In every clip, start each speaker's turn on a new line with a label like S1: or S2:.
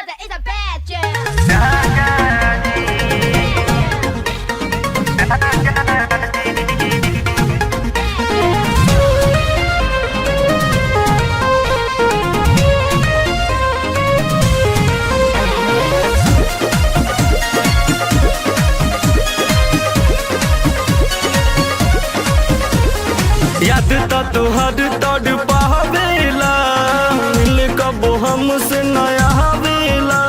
S1: mother is a bad girl.
S2: याद त तोहर तड़ पावेला, मिल कबो हमसे नया हवेला।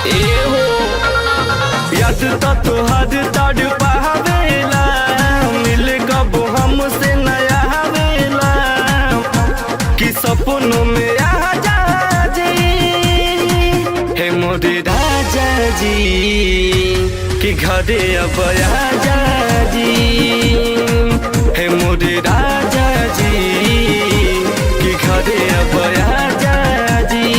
S2: ए हो, याद त तोहर तड़ पावेला, मिल कबो हमसे नया हवेला। कि सपनों में आ जा जी, हे मोरे राजा जी, कि घरे अब आजा जी, हे मोरे राजा जी, कि घरे अब आजा जी।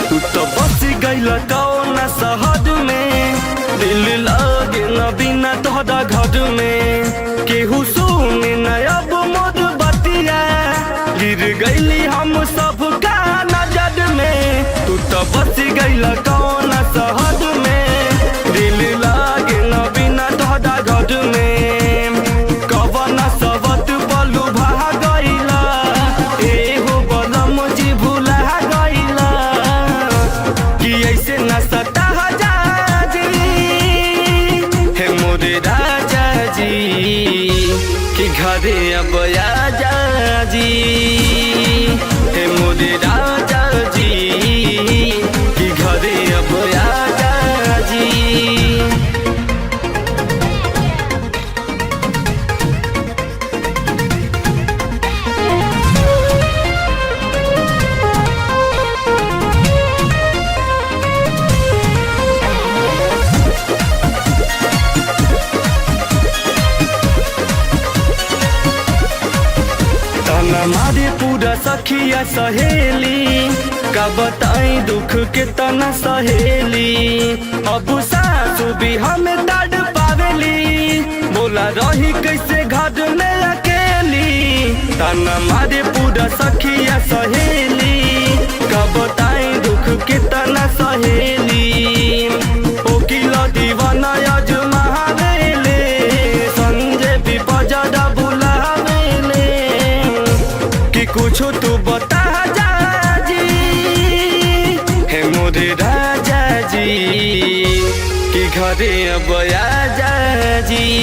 S2: तू तो बस गईल कौना शहर में, दिल लागे न बिना तोहरा घर में। केहू सुने न अब मोर बतिया, गिर गईली हम सब का नजर में। तू तो बस गईल कौना शहर में, दिल लागे न बिना तोहरा घर में। कवन सबत पलू भागइला, एहो बलम जी भुला गइला। कि ऐसे न सता जी, हे मोरे राजा जी, कि घरे अब आजा जी, हे मोरे राजा जी, कि घरे अब आजा जी। तना मारे पूरा सखिया सहेली, का बताई दुख के तना सहेली। अब सासु भी हमें तड़ पावेली, बोला रही कैसे घर में अकेली। तना मारे पूरा सखिया सहेली, का बताई दुख के तना सहेली। ओकिल दीवाना अजमावेले, संजय भी बजरा बुलावेले। कि कुछ तू बता जा जी, हे मोरे राजा जी, कि घरे अब आजा जी।